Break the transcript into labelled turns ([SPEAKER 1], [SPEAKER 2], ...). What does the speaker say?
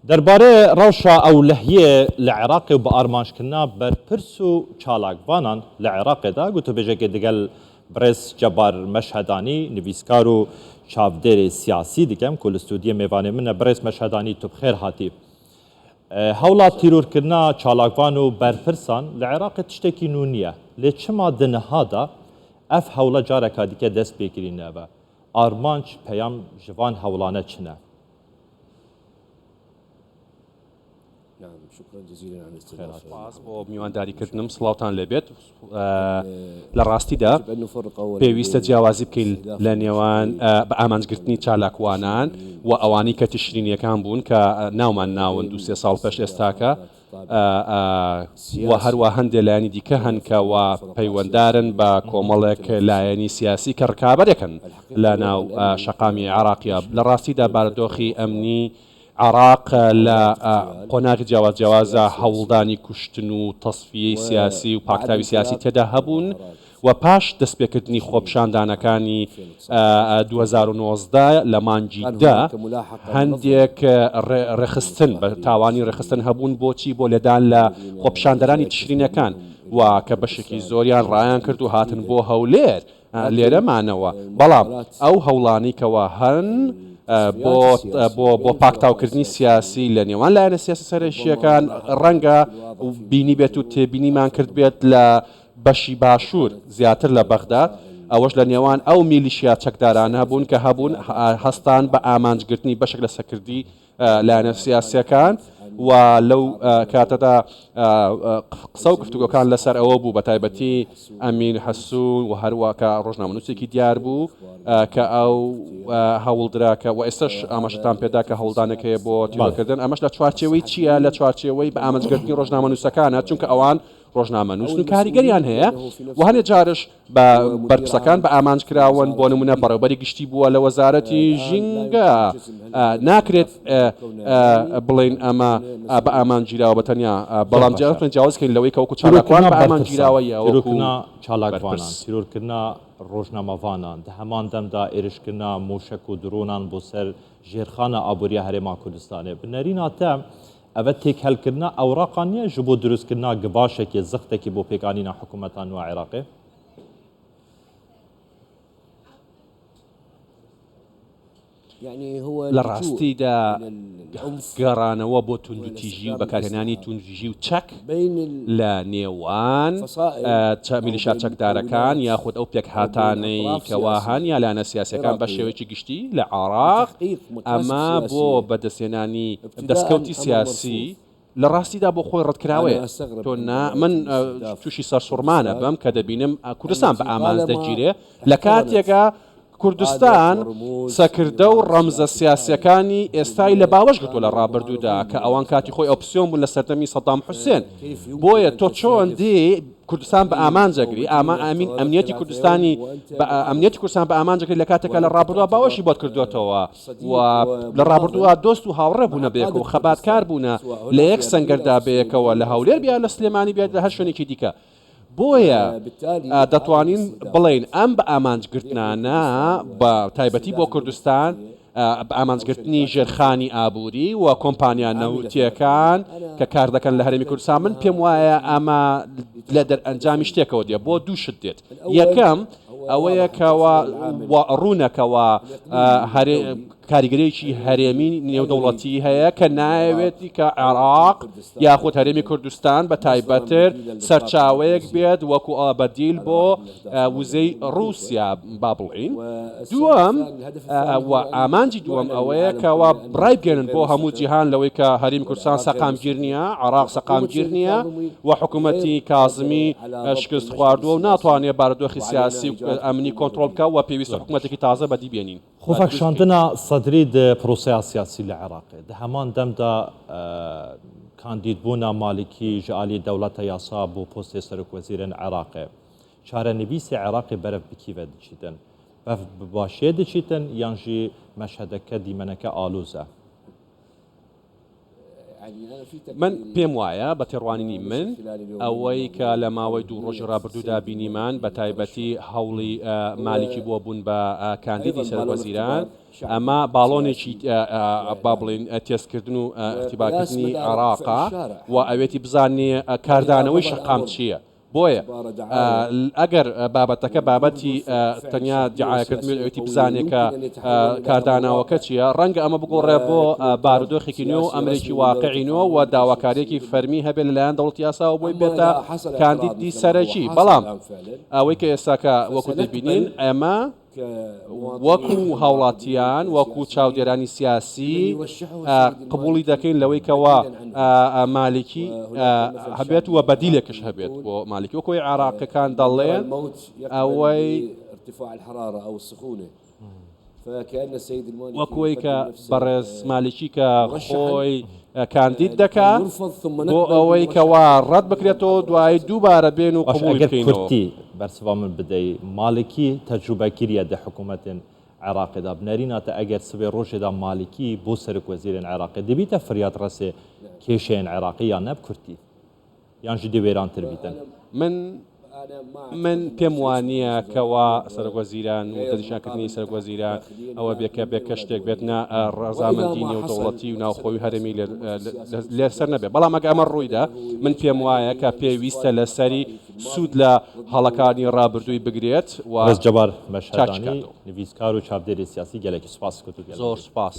[SPEAKER 1] دەربارەێ ڕەوشا ئەولەهیێ لە عێراقێ و بە ئارمانجکردنا بەرپرس و چالاکڤانان لە عێراقێدا گوتوبێژێکێ دگەل بڕێز جەبار مەشهەدانی نڤیسکار و چاڤدێرێ سیاسی دکەم کو لە ستودیێ مێڤانێ منە بڕێز مەشهەدانی تو بخێر هاتی. هەوڵا تیرۆرکردنا چالاکڤان و بەرپرسان لە عێراقێ تشتێکی نوو نییە لێ چما د نهادا ئەف هەوڵە جارەکا دیکە دەست پێ کرینەڤە ئارمانج پەیام ژ ڤان هەوڵانە چنە؟
[SPEAKER 2] سپاس بۆ میوانداریکردنم، سڵاوتان لێبێت. لە ڕاستیدا پێویستە جیاوازی بکەین لە نێوان بە ئامانجگرتنی چالاکوانان و ئەوانەی کە تشرینیەکان بوون کە ناومان ناون دوو سێ ساڵ پێش ئێستاکە و هەروە هەندێ لایەنی دیکە هەن کە وا پەیوەندارن بە کۆمەڵێک لایەنی سیاسی کە ڕکابەرێکن لە ناو شەقامی عێراقیا. لە ڕاستیدا بارودۆخی ئەمنی عێراق لە قۆناغی جیاواز جیاوازدا هەوڵدانی کوشتن و تەسفیەی سیاسی و پاکتاوی سیاسی تێدا هەبوون و پاش دەستپێکردنی خۆپیشاندانەکانی 2019 لە مانگی دە هەندێک ڕێکخستن بە تاوانی ڕێکخستن هەبوون بۆچی بۆ لێدان لە خۆپیشاندەرانی تشرینەکان و کە بەشێکی زۆریان ڕایان کرد و هاتن بۆ هەولێر لێرە مانەوە، بەڵام ئەو هەوڵانەی کەوا هەن بۆ بۆ بۆ پاکتاوکردنی سیاسی لە نێوان لایەنە سیاسی سەرەکییەکان ڕەنگە بینیبێت و تێبینیمان کردبێت لە بەشی باشوور زیاتر لە بەغدا ئەوەش لە نێوان ئەو میلیشیا چەکدارانە بوون کە هەبوون هەستان بە ئامانجگرتنی بەشێک لە سەکردی لایەنە سیاسییەکان و لەو کاتەدا قسە و گفتوگۆکان لەسەر ئەوە بوو بە تایبەتی ئەمین حەسون و هەروە کە ڕۆژنامەنووسێکی دیار بوو کە ئەو هەوڵدرا کە و ئێستش ئاماژەتان پێدا کە هەوڵدانێک هەیە بۆ تیرۆرکردن ئەمەش لە چوارچێوەی چییە لە چوارچێوەی بە ئامانجگرتنی ڕۆژنامەنووسەکانە چونکە ئەوان ڕۆژنامەنووسن و کاریگەریان هەیە و هەنێ جارش بە بەرپرسەکان بە ئامانج کراون، بۆ نموونە بەڕێوبەری گشتی بووە لە وەزارەتی ژینگە، ناکرێت بڵێین ئەمە بە ئامانج گیراوە بە تەنیا، بەڵام جیاواز کەین لەوەی کە وەکو چالاکوان بە ئامانج گیراوە یا وەکو
[SPEAKER 1] چالاکوانان، تیرۆرکردنا ڕۆژنامەڤانان، دە هەمان دەمدا ئێرشکردنا مووشەک و درۆنان بۆ سەر ژێرخانە ئابووریە هەرێما کوردستانێ. بە نەرینا تە ئەڤە تێکهەلکردنا ئەوراقان نییە ژ بۆ دروستکردنا گڤاشەکێ، زختەکێ بۆ پێکئانینا حکوومەتا نوە عێراقێ؟
[SPEAKER 2] لە ڕاستیدا گەڕانەوە بۆ توندوتیژی و بەکارهێنانی توندوتیژی و چەک لە نێوان میلیشیا چەکدارەکان یاخود ئەو پێکهاتانەی کەوا هەن یا لایەنە سیاسیەکان بە شێوەیەکی گشتی لە عێراق ئەمە بۆ بەدەستهێنانی دەستکەوتی سیاسی لە ڕاستیدا بۆ خۆی ڕەتکراوەیە. تۆ نا من تووشی سەرسوڕمانە بم کە دەبینم کوردستان بە ئامانج دەگیرێ لە کاتێکا کوردستان سەکردە و ڕەمزە سیاسیەکانی ئێستای لە باوەش گرتووە لە ڕابردوودا کە ئەوان کاتی خۆی ئۆپسیۆن بوون لە سەردەمی سەدام حوسێن بۆیە تۆ چۆن دێ کوردستان بە ئامانج ئەگری ئاما ئامین ئەمنیەتی کوردستانی بە ئەمنیەتی کوردستان بە ئامانج ئەگری لە کاتێکا لە ڕابردووە باوەشی بۆت کردووەتەوە و لە ڕابردووە دۆست و هاوڕێ بوونە بەیەکەوە خەباتکار بوونە لە یەک سەنگەردا بەیەکەوە لە هەولێر بیا لە سلێمانی بیا لە هەر شوێنێکی دیکە بۆیە دەتوانین بڵێین ئەم بە ئامانجگرتنانە بە تایبەتی بۆ کوردستان بە ئامانجگرتنی ژێرخانی ئابووری و کۆمپانیا نەوتییەکان کە کار دەکەن لە هەرێمی کوردستان من پێم وایە ئەمە لە دەرئەنجامی شتێکەوە دێت بۆ دوو شت دێت یەکەم ئەوەیە کەوا ڕوونە کەوا کاریگەریی هەرێمی نێودەوڵەتی هەیە کە نایەوێت کە عێراق یاخود هەرێمی کوردستان بە تایبەتر سەرچاوەیەک بێت وەکو بەدیل بۆ وزەی ڕووسیا با بڵێین. دووەم و ئامانجی دووەم ئەوەیە کەوا ڕایبگەیەنن بۆ هەموو جیهان لەوەی کە هەرێمی کوردستان سەقامگیر نییە، عێراق سەقامگیر نییە و حکوومەتی کازمی شکست خواردووە و ناتوانێت بارودۆخی سیاسی و ئەمنی کۆنترۆڵ بکات و پێویستە حکوومەتێکی تازە بەدی بێنین.
[SPEAKER 1] خۆڤەکشاندنا سەدری د پرۆسەیا سیاسی لە عێراقێ د هەمان دەمدا کاندیدبوونا مالیکی ژ ئالیێ دەوڵەتە یاسا بۆ پۆستێ سەرۆکوەزیرێن عێراقێ چارەنڤیسێ عێراقێ بەرەڤ بکیڤە دچیتن؟ بەڤ باشیێ دچیتن یان ژی مەشهەدەکە دیمەنەکە ئالوزە؟
[SPEAKER 2] من پێم وایە بە تێڕوانینی من ئەوەی کە لە ماوەی دوو ڕۆژی ڕابردوودا بینیمان بە تایبەتی هەوڵی مالیکی بۆ بوون بە کاندیدی سەرۆکوەزیران ئەمە باڵۆنێکی با بڵێین تێستکردن و ئیختیبارکردنی عێراقە و ئەوێتی بزانێ کاردانەوەی شەقام چییە. بۆیە ئەگەر بابەتەکە بابەتی تەنیا دیعایەکردن بێت ئەوێتی بزانێ کە کاردانەوەکە چییە، ڕەنگە ئەمە بگۆڕێ بۆ بارودۆخێکی نوێ و ئەمرێکی واقعی نوێ و داواکارییەکی فەرمی هەبێت لەلایەن دەوڵەتی یاساوە بۆی بێتە کاندیدی سەرەکی. بەڵام ئەوەی کە ئێستاکە وەکو دەیبینین ئێمە وەکو هاوڵاتیان، وەکو چاودێرانی سیاسی قبوڵی دەکەین لەوەی کەوا مالیکی هەبێت و بەدیلێکش هەبێت بۆ مالیکی وەکو ئەوەی عێراقیەکان دەڵێن ئەوەی وەکو ئەوەی کە بەڕێز مالیکی کە خۆی کاندید دەکا بۆ ئەوەی کەوا ڕەت بکرێتەوە دوایی دووبارە بێن و
[SPEAKER 1] باش
[SPEAKER 2] قبوڵی
[SPEAKER 1] ئەگەر
[SPEAKER 2] بکەینەوە.
[SPEAKER 1] کورتی بەرسڤا من بدەی مالکی تەجروبە کریە دە حکوومەتێن عێراقێ دا بنەریناتە ئەگەر سبێ ڕۆژێ دا مالکی بۆ سەرک وەزیرێن عێراقێ دبیتە فریاد ڕەسێ کێشەیەن عێراقی یان نە بکورتی یانژی دێ وێرانتر بیتن.
[SPEAKER 2] من من پێم وانییە کەوا سەرۆکوەزیران و دەستنیشانکردنی سەرۆکوەزیران ئەوە بێ کە بێ کە شتێک بێت نا ڕەزامەندی نێودەوڵەتی و ناوخۆی و هەرێمی لەسەر نەبێت بەڵام ئەگە ئەمە ڕوویدا من پێم وایە کە پێویستە لەسەری سوود لە هەڵەکانی ڕابردووی بگرێت و
[SPEAKER 1] ڕێز جەبار
[SPEAKER 2] چاکی
[SPEAKER 1] مەشهەدانی
[SPEAKER 2] کاتەوە.
[SPEAKER 1] نڤیسکار و چاودێری سیاسی گەلەکی سوپاس کە تو گەلەکی
[SPEAKER 2] زۆر سوپاس.